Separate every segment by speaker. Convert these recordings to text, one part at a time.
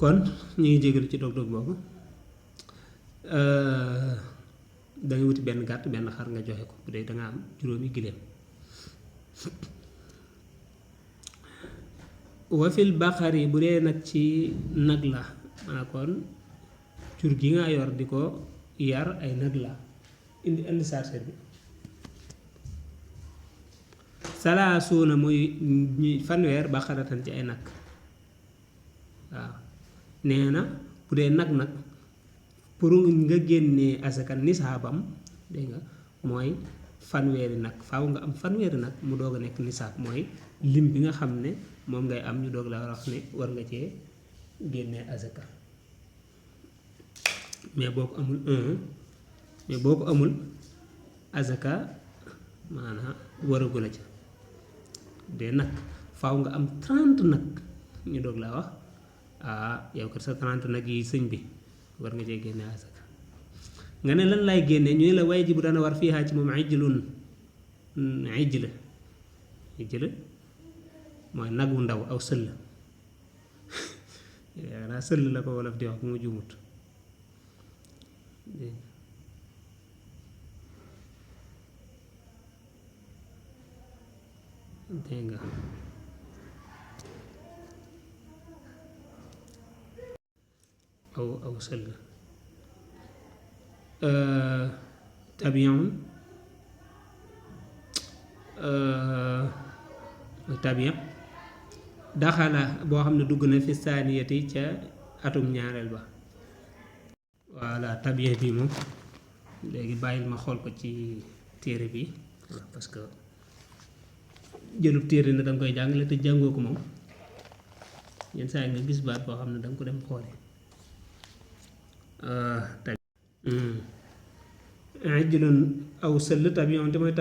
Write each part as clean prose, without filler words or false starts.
Speaker 1: kon ñu ngi jégalu ci dog-dog boobu danga wuti benn gàtt benn xar nga joxe ko bu dee da nga am juróomi giléem wa fil baqari bu dee nag ci nag la maanaam kon jur gi nga yor di ko yar ay nag la indi chargeur bi salaasuuna muy fanweer baqaratan ci ay nag waaw nee na bu dee nag pour nga génnee asaka nisaabam dégg nga mooy fanweeri nag faaw nga am fanweeri nag mu doog a nekk nisaab mooy lim bi nga xam ne moom ngay am ñu doog la wax ne war nga cee génnee asaka mais boo ko amul asaka maanaam waragu la ca de nag faaw nga am 30 nag ñu doog laa wax yow kat sa 30 nag yi sëñ bi war nga cee génne asaka nga ne lan lay génne ñu ne la way ji bu dana war fii ci moom ijlun ijla mooy nag wu ndaw aw sëll naa sëll la ko wolof di wax bu ma juumut dégg nga aw sëll tabiyon tabiya daxala boo xam ne dugg na fi saaniyati ca atum ñaareel ba voilà tabiya bi moom léegi bàyyil ma xool ko ci téere bi parce que jëlub téere na danga koy jàngale te jàngoo ko moom yenn saa yi nga gis baat boo xam ne danga ko dem xoole ijlun aw sëll tabiyon te mooy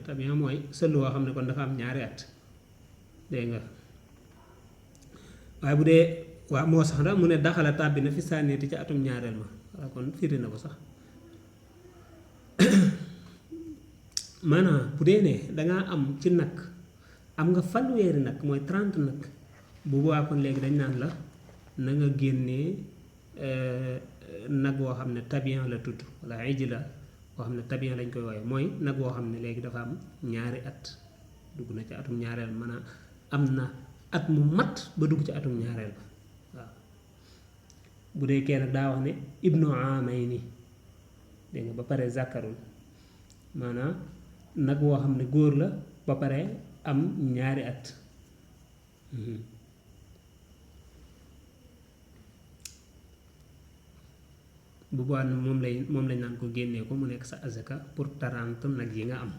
Speaker 1: tabiyon mooy sëll woo xam ne kon dafa am ñaari at dégg nga waaye bu dee waaw moo sax da mu ne daxala tàbbi na fi sànneeti ca atum ñaareel ma waaw kon firi na ko sax maanaam bu dee ne dangaa am ci nag am nga fanweeri nag mooy 30 nag bu boobaa kon léegi dañ naan la na nga génnee nag woo xam ne tabiyon la tudd wala ijla boo xam ne tabiyon lañ koy wooye mooy nag woo xam ne léegi dafa am ñaari at dugg na ci atum ñaareel maanaam am na at mu mat ba dugg ci atum ñaareel ba waaw bu dee kenn daa wax ne ibnu amayni dégg nga ba pare zakarul maanaam nag woo xam ne góor la ba pare am ñaari at bu boobaa moom lañ naan ko génnee ko mu nekk sa azaka pour 30 nag yi nga am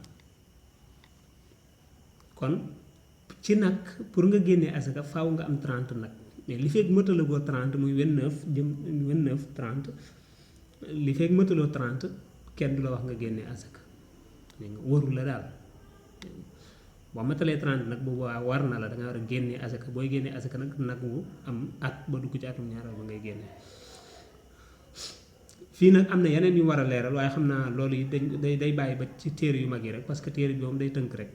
Speaker 1: kon ci nag pour nga génnee azaka faaw nga am 30 nag mais li fekk mëtalagoo 30 muy 29 jëm 29 30 li fekk mëtaloo 30 kenn du la wax nga génnee azaka nga warul la daal boo matalee 30 nag bu boobaa war na la da nga war a génnee azaka booy génnee azaka nag wu am at ba dugg ci atum ñaareel ba ngay génnee fii nag am na yeneen yu war a leeral waaye xam naa loolu yi day bàyyi ba ci téere yu mag yi rek parce que téere bi moom day tënk rek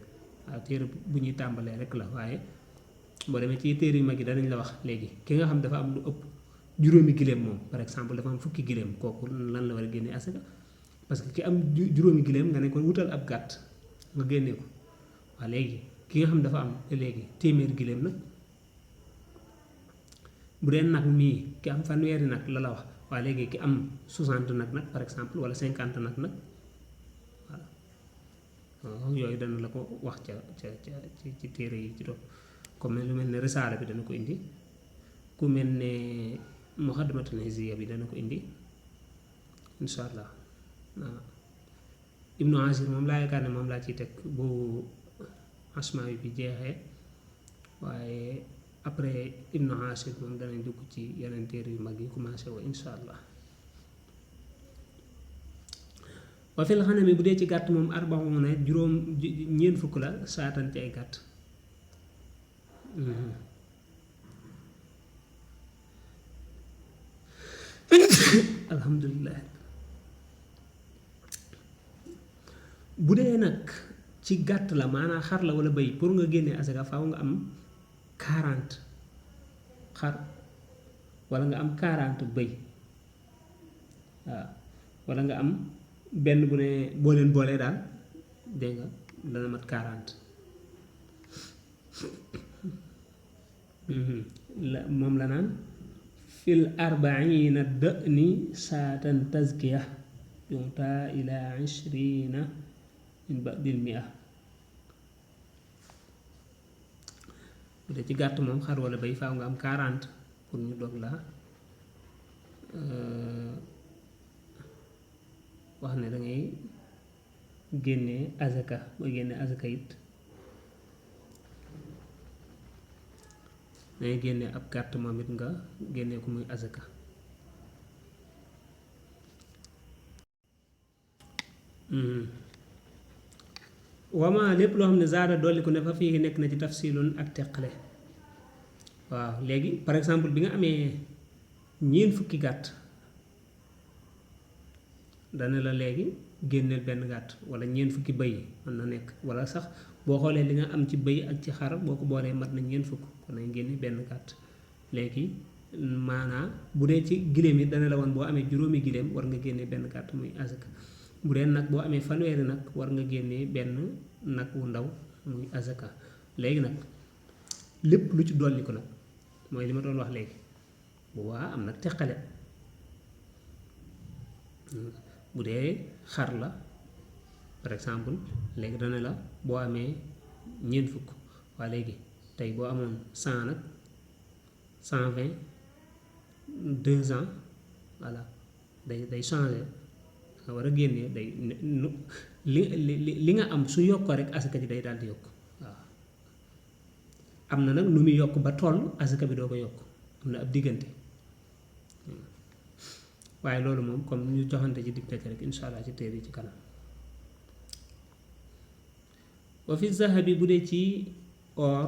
Speaker 1: waaw téere bu ñuy tàmbalee rek la waaye boo demee ci téere yu mag yi danañ la wax léegi ki nga xam dafa am lu ëpp juróomi giléem moom par exemple dafa am fukki giléem kooku lan la war a génnee asaka parce que ki am juróomi giléem nga ne ko wutal ab gàtt nga génnee ko waaw léegi ki nga xam dafa am léegi téeméer giléem nag bu dee nag mii ki am fanweeri nag la wax waaye léegi ki am 60 nag par exemple wala 50 nag voilà yooyu dana la ko wax ca ci téere yi ci topp comme lu mel ne risaala bi dana ko indi ku mel ne muqaddamatul hizbiyya bi dana ko indi insha allah waaw ibnu asir moom laa yaakaar ne moom laa ciy teg bu asmaa bi jeexee waaye après ibnu asir moom danañ dugg ci yeneen téere yu mag yi commencé woo insha allah wa fil xanami bu dee ci gàtt moom arbauna juróom ñeent fukk la saatan ci ay gàtt alhamdulilah bu dee nag ci gàtt la maanaam xar la wala bëy pour nga génnee asaka faaw nga am 40 xar wala nga am 40 bëy waaw wala nga am benn bu ne boo leen boolee daal dégg nga dana mat 40 la moom la naan fil arbaina dëni saatan tazkiya yunta ila 20 min ba'dil mi'a bu dee ci gàtt moom xar wala bay faaw nga am 40 pour ñu dog la wax ne da ngay génnee azaka booy génnee azaka it da ngay génnee ab gàtt moom it nga génnee ko muy azaka wama lépp loo xam ne zaada dolli ko ne fa fii nekk na ci tafsilun ak teqale waaw léegi par exemple bi nga amee ñeent fukki gàtt dana la léegi génneel benn gàtt wala ñeent fukki bëy mën na nekk wala sax boo xoolee li nga am ci bëy ak ci xar boo ko boolee mat na ñeent fukk kon nañ génne benn gàtt léegi maanaa bu dee ci giléem yi dana la woon boo amee juróomi giléem war nga génnee benn gàtt muy azaka bu dee nag boo amee fanweeri nag war nga génnee benn nag wu ndaw muy azaka léegi nag lépp lu ci dolli ko nag mooy li ma doon wax léegi bu waa am nag teqale bu dee xar la par exemple léegi dana la boo amee ñeent fukk waa léegi tey boo amoon 100 nag 120 2 ans voilà day changer nga war a génnee day li nga am su yokkoo rek asaka ji day daal di yokk waaw am na nag nu muy yokk ba toll asaka bi doo ko yokk am na ab diggante waaye loolu moom comme ñu joxante ci diggante rek insha allah ci téere yi ci kanam wa fi zahabi bu dee ci or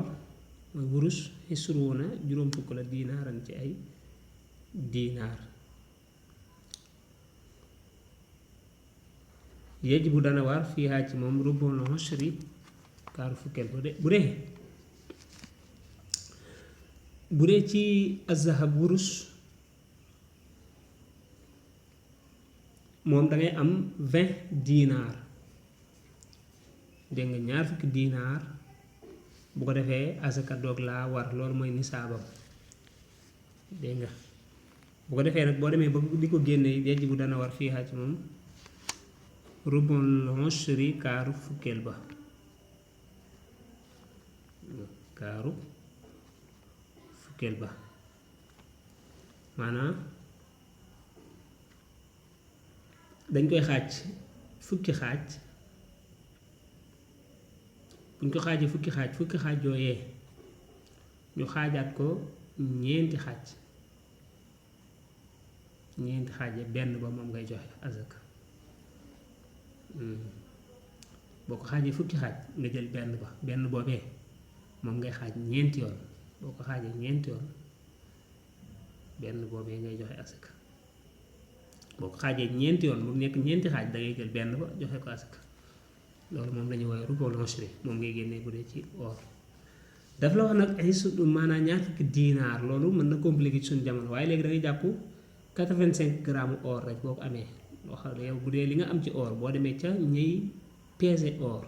Speaker 1: mooy wurus xisruuna juróom fukk la diinaaran ci ay diinaar yej bu dana war fii haa ci moom rubul ushri kaaru fukkeel bu dee ci azahab wurus moom da ngay am 20 diinaar dégg nga ñaar fukki diinaar bu ko defee asaka doog laa war loolu mooy nisaabam dégg nga bu ko defee nag boo demee ba di ko génne yej bu dana war fii haa ci moom rubul ushri kaaru fukkeel ba kaaru fukkeel ba maanaam dañ koy xaaj fukki xaaj buñ ko xaajee fukki xaaj yooyee ñu xaajaat ko ñeenti xaaj benn ba moom ngay joxe azaka boo ko xaajee fukki xaaj nga jël benn boobee moom ngay xaaj ñeenti yoon boo ko xaajee ñeenti yoon benn boobee ngay joxe asaka boo ko xaajee ñeenti yoon mu nekk ñeenti xaaj da ngay jël benn ba joxe ko asaka loolu moom la ñuy woowee rubul ushri moom ngay génnee bu dee ci or daf la wax nag ay su maanaam ñaar fukki diinaar loolu mën na compliqué ci suñu jamono waaye léegi da ngay jàpp 85 grammes or rek boo ko amee wax yow bu dee li nga am ci or boo demee ca ñuy peser or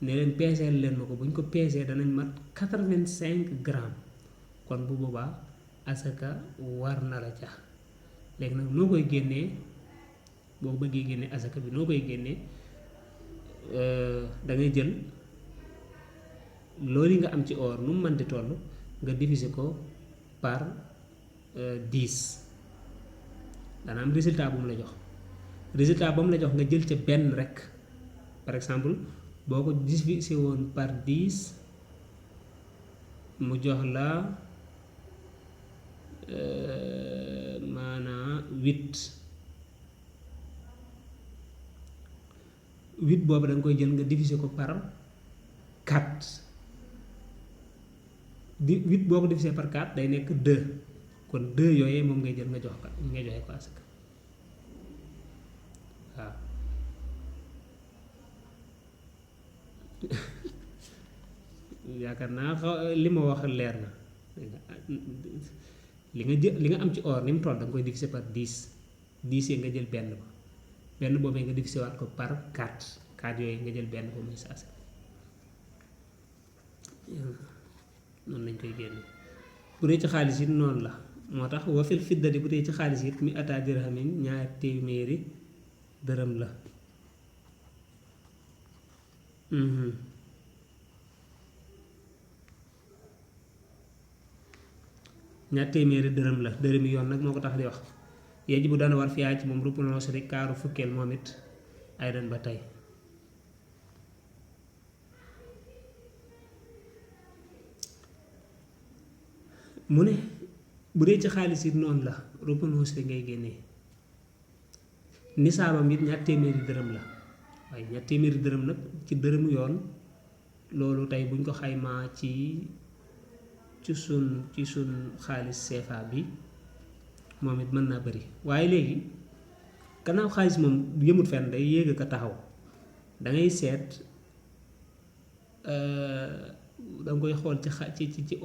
Speaker 1: ne leen peser leen ma ko bu ñu ko peser danañ mat 85 grammes kon bu boobaa asaka war na la ca léegi nag noo koy génnee boo bëggee génnee asaka bi noo koy génnee da ngay jël loolu nga am ci or nu mu mën di toll nga diviser ko par 10 dana am résultat bu mu la jox résultat ba mu la jox nga jël ca benn rek par exemple boo ko diviser woon par 10 mu jox la maanaam 8 boobu da nga koy jël nga diviser ko par 4 8 boo ko diviser par 4 day nekk 2 kon 2 yooyee moom ngay jël nga jox ko nga joxe ko asaka waaw yaakaar naa li ma wax leer na li nga am ci or ni mu toll da nga koy diviser par 10 10 yi nga jël benn boobee nga diviser waat ko par 4 yooyu nga jël benn ba muy sa asaka noonu lañ koy génne. bu dee ci xaalis it noonu la moo tax wa fil fiddati bu dee ci xaalis it mi ata dirhamin ñaar téeméeri dërëm la. ñaar téeméeri dërëm la dërëmi yoon nag moo ko tax di wax yeji bu dana war fiyaa ci moom ruppul usri kaaru fukkeel moom it ay dan ba tey mu ne bu dee ci xaalis it noonu la ruppul usri ngay génnee nisaabam it ñaar téeméeri dërëm la waaye ñaar téeméeri dërëm nag ci dërëmu yoon loolu tey buñ ko xaymaa ci sun xaalis CFA bi moom it mën naa bari waaye léegi gannaaw xaalis moom yëmut fenn day yéeg a taxaw da ngay seet da nga koy xool ci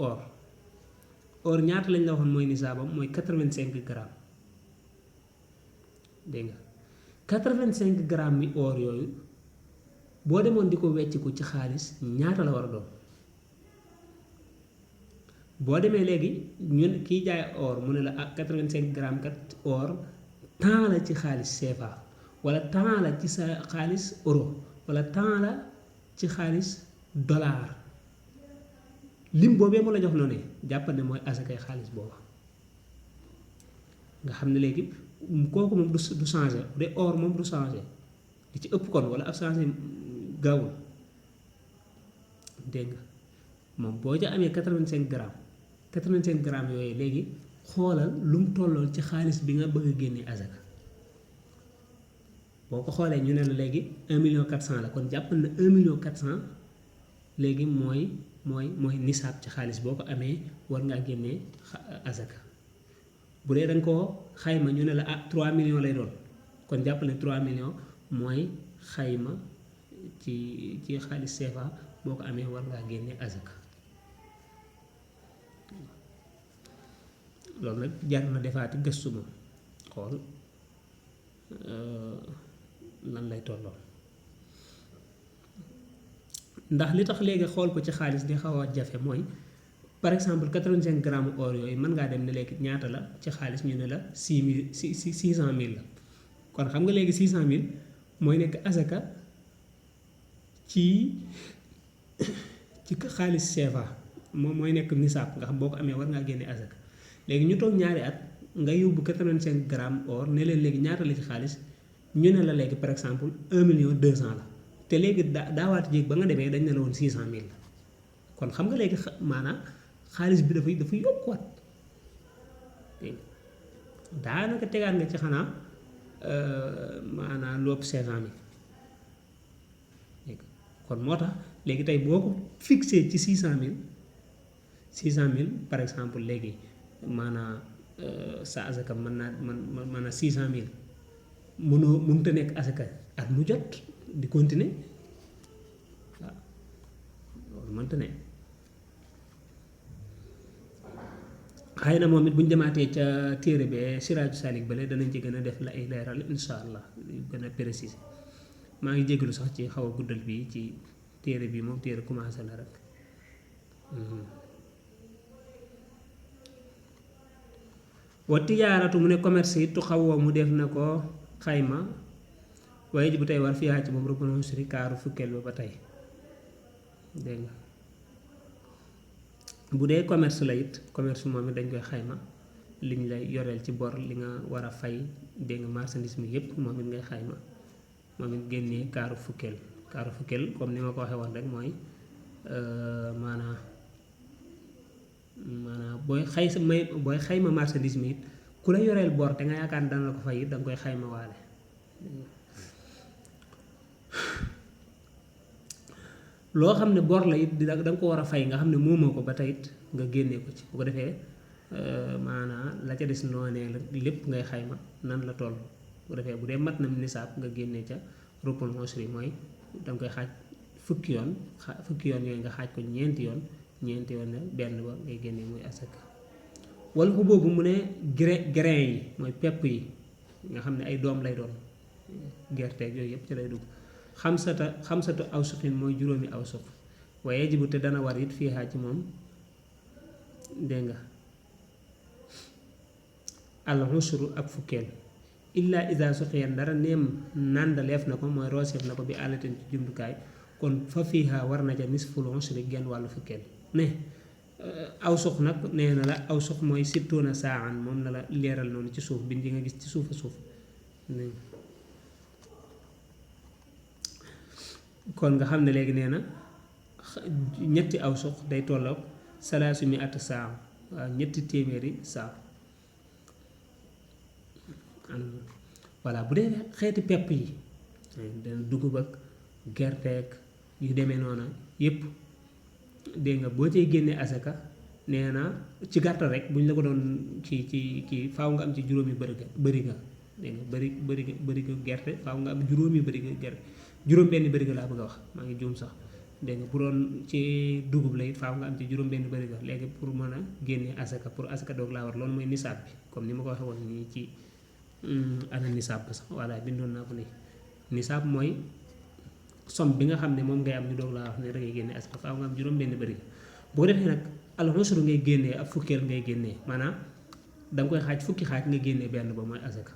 Speaker 1: or ñaata lañ la waxoon mooy nisaabam mooy 85 grammes dégg nga 85 grammes mi or yooyu boo demoon di ko wecciku ci xaalis ñaata la war a doon boo demee léegi ñun kiy jaay or mu ne la 85 grammes kat or temps la ci xaalis CFA wala temps la ci sa xaalis euro wala temps la ci xaalis dollar lim boobee mu la jox noonu jàppal ne mooy asakay xaalis booba nga xam ne léegi kooku moom du changé de or moom du changé li ci ëpp kon wala ab changé gaawul dégg nga moom boo ca amee 85 grammes 85 grammes yooyu léegi xoolal lu mu tollool ci xaalis bi nga bëgg a génnee asaka boo ko xoolee ñu ne la léegi 1.400.000 la kon jàppal na 1.400.000 léegi mooy nisaab ci xaalis boo ko amee war ngaa génnee asaka bu dee dañ koo xayma ñu ne la 3 millions lay doon kon jàppal ne 3 millions mooy xayma ci xaalis CFA boo ko amee war ngaa génnee asaka loolu nag jar na defaati gëstu moom xool lan lay tolloo ndax li tax léegi xool ko ci xaalis di xaw a jafe mooy par exemple 85 grammes or yooyu mën ngaa dem ne léegi ñaata la ci xaalis ñu ne la 600.000 la kon xam nga léegi 600.000 mooy nekk asaka ci xaalis CFA moom mooy nekk nisaab nga xam boo ko amee war ngaa génne asaka léegi ñu toog ñaari at nga yóbbu 85 grammes or ne leen léegi ñaata la ci xaalis ñu ne la léegi par exemple 1.200.000 la te léegi daawaati jéeg ba nga demee dañ ne la woon 600.000 la kon xam nga léegi maanaam xaalis bi dafay yokkuwaat daanaka tegaat nga ci xanaa maanaam lu ëpp 500.000 kon moo tax léegi tey boo ko fixé ci 600.000 par exemple léegi maanaam sa asaka mën naa 600.000 mënut a nekk asaka at mu jot di continuer waaw loolu mënta ne xëy na moom it bu ñu demaatee ca téere bee Siraaju Salik bale danañ ci gën a def la ay leeral insha allah gën a préciser maa ngi jégalu sax ci xaw a guddal bi ci téere bi moom téere commencé la rek wa tijaaratu mu ne commerce it tu xawoo mu def na ko xayma waaye ji bu tey war fiyaa ci moom ruknul usri kaaru fukkeel ba tey dégg nga bu dee commerce la it commerce moom it dañ koy xayma liñ lay yoreel ci bor li nga war a fay dégg nga marchandise mi yépp moom it ngay xayma moom it génnee kaaru fukkeel comme ni ma ko waxee woon rek mooy maanaam booy xayma marchandise mi it ku la yoreel bor te nga yaakaar dana la ko fay it da nga koy xayma waale loo xam ne bor la it da nga ko war a fay nga xam ne moomoo ko ba tey it nga génnee ko ci bu ko defee maanaam la ca des noonee la lépp ngay xayma nan la toll bu ko defee bu dee mat na nisaab nga génnee ca ruknul usri mooy da nga koy xaaj fukki yoon yooyu nga xaaj ko ñeenti yoon ne benn ba ngay génnee muy asaka wal xubóobu mu ne grain yi mooy pepp yi nga xam ne ay doom lay doon gerteeg yooyu yëpp ci lay dugg xamsatu awsuqin mooy juróomi awsuq wa yajibu te dana war it fiihaa ci moom dégg nga al ushru ak fukkeel illa isa suqiya dara neem nàndaleef na ko mooy rooseef na ko bi àllatin ci jumtukaay kon fa fiihaa war na ca nisful ushri genn wàllu fukkeel ne awsuq nag nee na la awsuq mooy sittuuna saan moom na la leeral noonu ci suuf bind yi nga gis ci suufa suuf kon nga xam ne léegi nee na ñetti awsuq day tolloog salaasu mi at saa waaw ñetti téeméeri saa voilà bu dee xeeti pepp yi dana dugub ak gerteeg yu demee noona yépp dégg nga boo cay génnee asaka nee na ci gàttal rek bu ñu la ko doon ci faaw nga am ci juróomi bëriga dégg nga bëriga gerte faaw nga am juróomi bëriga gerte juróom benn bëriga laa bëgg a wax maa ngi juum sax dégg nga bu doon ci dugub la it faaw nga am ci juróom benn bëriga léegi pour mën a génnee asaka pour asaka doog laa war loolu mooy nisaab bi comme ni ma ko waxee woon nii ci ana nisaab ba sax voilà bindoon naa ko nii nisaab mooy somme bi nga xam ne moom ngay am ñu doog laa wax ne da ngay génne asaka faaw nga am juróom benn bëriga boo ko defee nag al ushru ngay génnee ak fukkeel ngay génnee maanaam da nga koy xaaj fukki xaaj nga génnee benn ba mooy asaka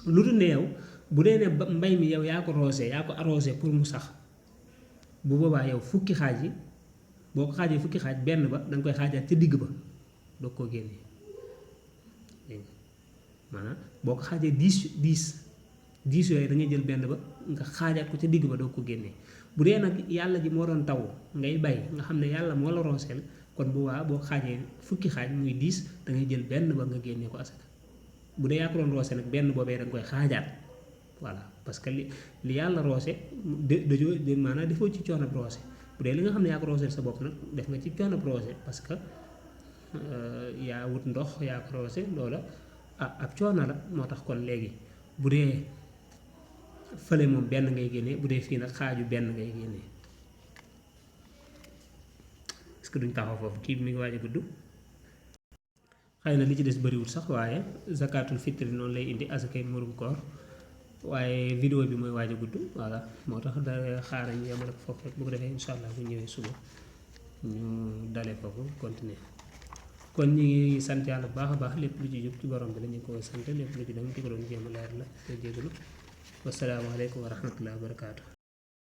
Speaker 1: lu dul ne yow bu dee ne mbay mi yow yaa ko roosee yaa ko arrosé pour mu sax bu boobaa yow fukki xaaj yi boo ko xaajee fukki xaaj benn ba da nga koy xaajaat ca digg ba doog koo génnee maanaam boo ko xaajee 10 yooyu da ngay jël benn ba nga xaajaat ko ca digg ba doog ko génnee bu dee nag yàlla ji moo doon taw ngay bay nga xam ne yàlla moo la rooseel kon bu waa boo xaajee fukki xaaj muy 10 da ngay jël benn ba nga génnee ko asaka bu dee yaa ko doon roose nag benn boobee da nga koy xaajaat voilà parce que li yàlla roose dajoo maanaam defoo ci coono roose bu dee li nga xam ne yaa ko rooseel sa bopp nag def nga ci coono roose parce que yaa wut ndox yaa ko roose loola ab coono la moo tax kon léegi bu dee fële moom benn ngay génnee bu dee fii nag xaaju benn ngay génnee est-ce que duñ taxaw foofu kii bi mi ngi waaj a gudd xëy na li ci des bëriwul sax waaye zakatul fitri noonu lay indi asakay murum koor waaye vidéo bi mooy waaj a gudd voilà moo tax da xaaral ñu yemale ko foofu rek bu ko defee incha allah bu ñëwee suba ñu dalee foofu continuer kon ñi ngi sant yàlla bu baax a baax lépp lu ci jub ci borom bi la ñu ko sant lépp lu ci dem ki ko doon jéem a leer la te jégalu wasalaamaaleykum wa rahmatullahi wa barakaatu.